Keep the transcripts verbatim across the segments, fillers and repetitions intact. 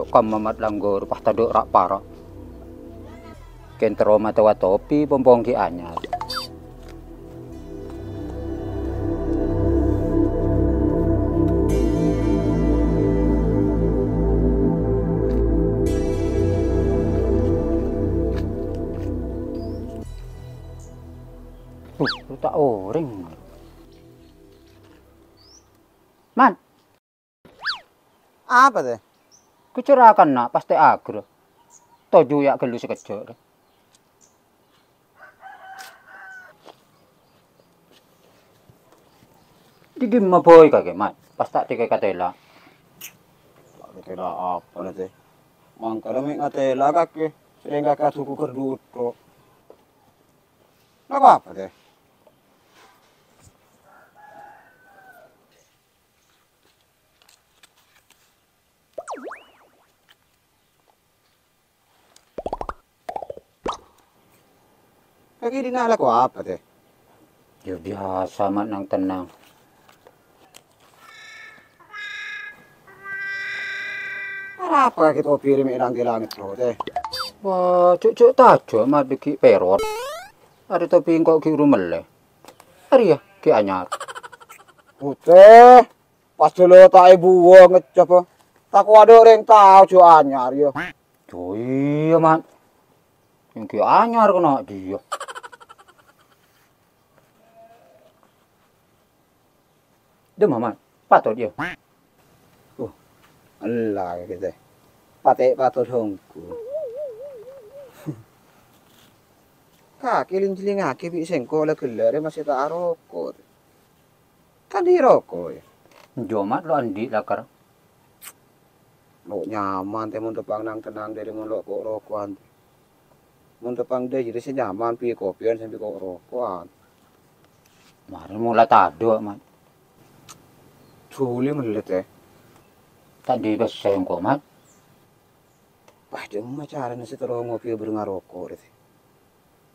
Kamma, Mat, langghâr, pas tadâ' ra'-para'. Kèng terro matèwa topi, pompong ghi' anyar. Uh, ta' orèng. Man. Apa, tè? Kecerakan, na', pas tè agra. Toju ya' ghâllu sakejjhâ', rè. Di dimma bhâi kakè, Mat? Pas ta' tèkè katèla. Katèla apa, na, tè? Mangkana mè' ngatèla kakè. Sèrèng kakè aduku ghâr duto. Napa apa, tè? Kakè dinna' alako apa, tè? Ya, biasa, Mat, nang-tennang. Arapa kakè topi rè mè' nang-tennang, tè? Wah, jhâ'-jhâ' tajhâ, Mat, dâggi' pèrot. Arè topi engko' ghi' buru mellè. Arèya, ghi' anyar. Putè, pas dulu ta' èbuwâng ngeccoba. Tako' adâ' orèng tao jhâ' anyar, ya. Oh iyâ, Mat. Èngghi anyar kèna' jiyâ. Dâmma, Mat. Patot, yâ. Uh, ella kakè, tè. Patè' patot ongghu. Kakè lèng-jhellingngaghi bi' sèngko' la ghellâ' rè masè ta' aroko'. Kan andi' roko', yâ? Enjâ', Mat, lo' andi' lakar. Lo' nyaman, tè, mon tepang nang-tennang dâri mon lo' ko'-roko'an, tè. Mon tepang dâri sè nyaman, bi' kopiyan sambi ko'-roko'an. Marè mola tadâ', Mat. Dhuli mellè, tè. Ta' andi' pèssè engko', Mat. Wah, dâmma carana sè terro ngopi bhâreng aroko', rè, tè.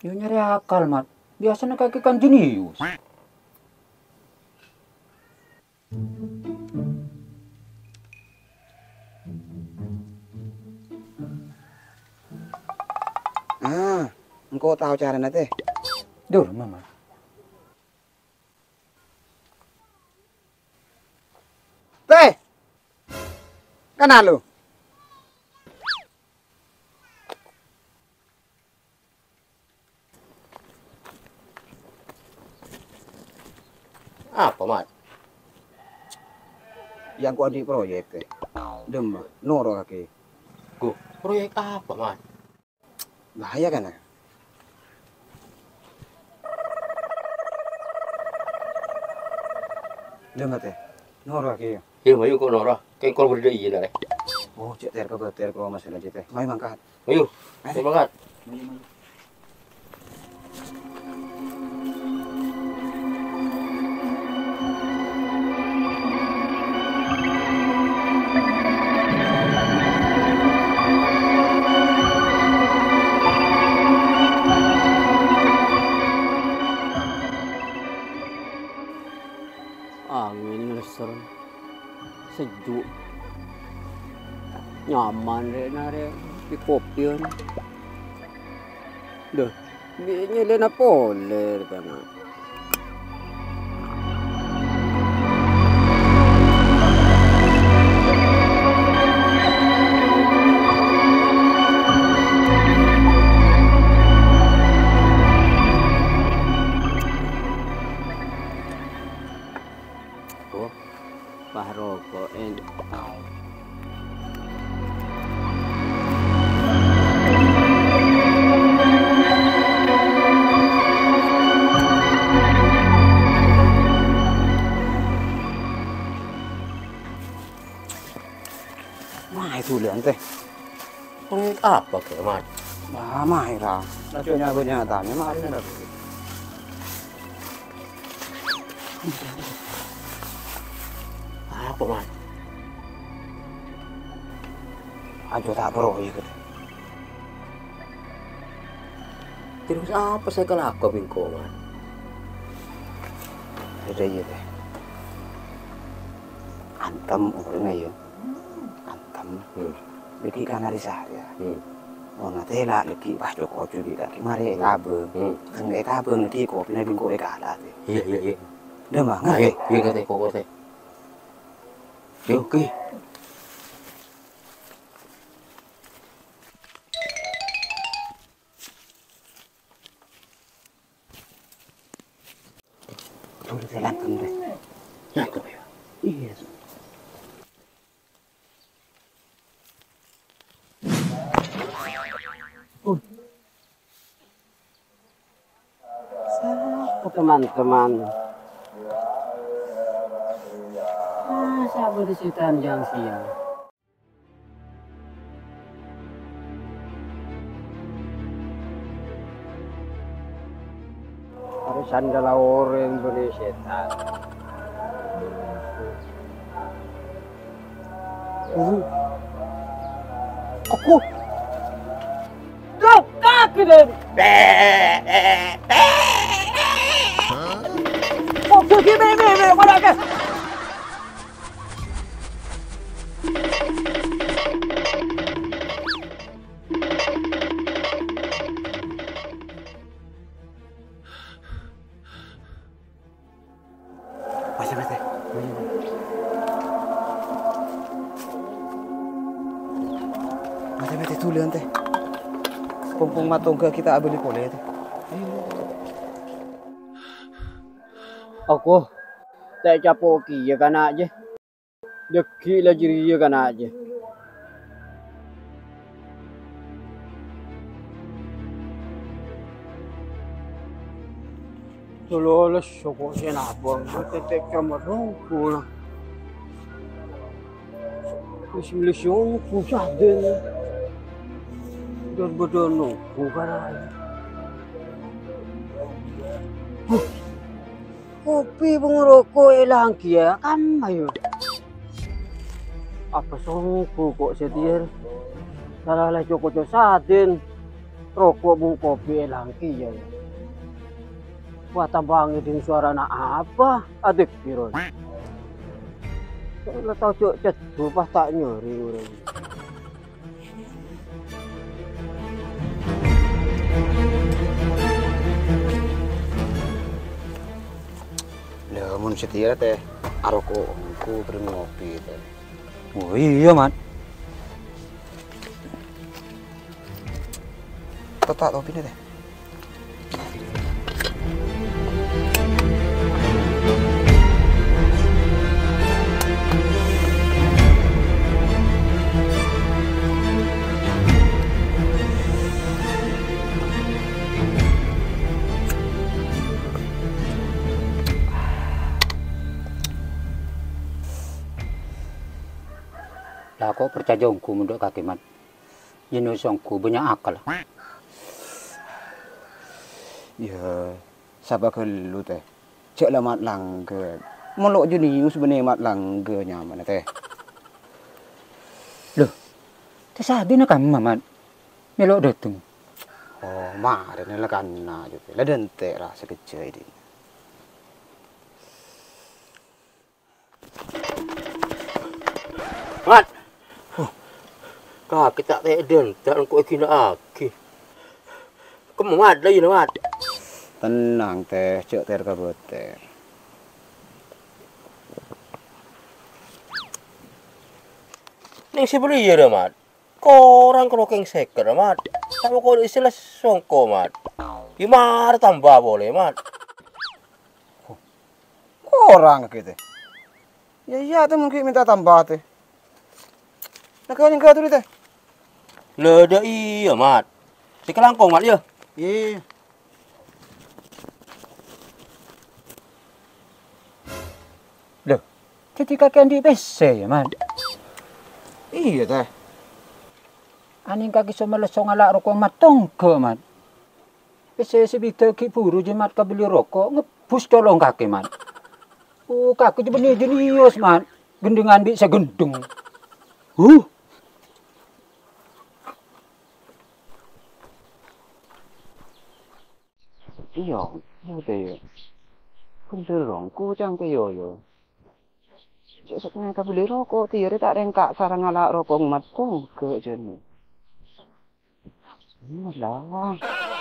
Yâ nyarè akal, Mat. Biyasana kakè kan jenius. Ah, engko' tao carana, tè. Dur, Mama. Tè! Kana lu. Apa, Mat? Yâ, engko' andi' proyek, tè. Dâmma, noro' kakè. Gu, proyek apa, Mat? Bahaya, kan? Dâmma, tè. Noro' kakè, yâ. Yâ, mayu ko' noro'. Kèng kor berdâ iyâ, narè. Oh, cè' ter ka bâter ko' masalah, cè', tè. Mayu mangkat. Ayo, semangat. Angèn nglèssèr, sejuk, nyaman rè narè, bi' kopiyan. Dâ, bi' nyèlèna polè rè kana'. Oh, pas roko'en. Maè dhuli, Tè. Proyek apa, Kè, Mat? Ah, maè ra. Aja nyabâ-nyabâ, marè ra. Apa, Mat? Aja ta' proyek, Tè. Terros apa sè èkalako bi' engko', Mat? Iyâ, iyâ, Tè. Antem orèngnga, yâ. Antem. Hmm. Lagi kan hari sehari ya. Hmm. Mon ate la lagi pas cok-oco gi' kaki mare Hmm. etabeng. Hmm. Seng etabeng lagi kopina bingko ekala te. Iya, iya, iya. Udah mah, Iya, ngerti? Iya, ngerti, kok ngerti. Ya, oke. Dulu jalan ke mereka. Nah, itu ya. Iya. Uh. Sapa teman-teman? Ah, sapa di situ yang siang? Harus sandal orèng bânnè sètan. Uh. Aku. Loh, kaki deh. Kok gigi me, me, me, mana ke? Pas, Mas, teh. Mas, teh, teh, dulun, teh. Pong-pong matongga kita abali polè, teh. Aku ta' capo' kèya kana' jâ. Dhâggi' la jârèya kana' jâ. Lolos soko sè nabung, tètè' coma rongkona. Wis mlisi ongghu sadhâna. Dâr bâdâ nonggu kana'. Huh. Kopi bân roko' èlang kèya, kamma, yâ? Apa songgu ko' satèya? Sala la co-koco sadhâna, roko' bân kopi èlang kèya, yâ? Wah, tambhâ ngèdhing sowarana apa? Adhik, Piron. La tao jâ' ceddu pas ta' nyarè orèng. Lha, mon satèya, teh, aroko' ongghu bâreng ngopi, teh. Oh, iyâ, Mat. Tata' topina, teh. La ko' parcajâ ongghu mondhuk kakè, Mat. Yèn wis ongghu bânnya' akal. Iyâ, sapa ghâllu, teh? Jâ' la Mat Langgân. Mon lo' jenius bânnè Mat Langgân nyamana, teh. Loh, teh sadhâna kamma, Mat? Mèlo dâteng. Oh, marèna la kana', Jok. La dânte' ra sakejjhâ' è dinna'. Mat! Huh. Kakè ta' tèdhân, ta' engko' èghina'aghi. Kemma, Mat, la iyâ, Mat. Tennang, teh, jâ' ter-kabâter. Neng sè bâli iyâ, ra, Mat. Korang ka rokèng sèket, Mat. Ta' moko isi la songko, Mat. Ghi' mara tamba polè, Mat. Korang kakè, teh. Iyâ, iyâ, teh, mon ghi' mènta tamba, teh. Nèka nyengka dulu, teh. Lha, dâ' iyâ, Mat. Sè kalangkong, Mat, yâ? Iyâ. Loh, dhâddhi kakè andi' pèssè, yâ, Mat? Iyâ, teh. Anèng kakè so malesso ngala' roko' Mat tongghâ, Mat. Pèssè sè bidhâ ghi' buru jâ Mat kabelli roko', ngebbhus colong kakè, Mat. Oh, kakè jâ bânnè jenius, Mat. Ghendhengan bi' sagendheng. Huh! Iyâ, iyâ, teh, iyâ. Bhender rongko' cangkè, iyâ, iyâ. Cè' satèya kabellè roko', tèyarè ta' rèngka' sareng ngala' roko' matto, enggak, jârèya. Alah.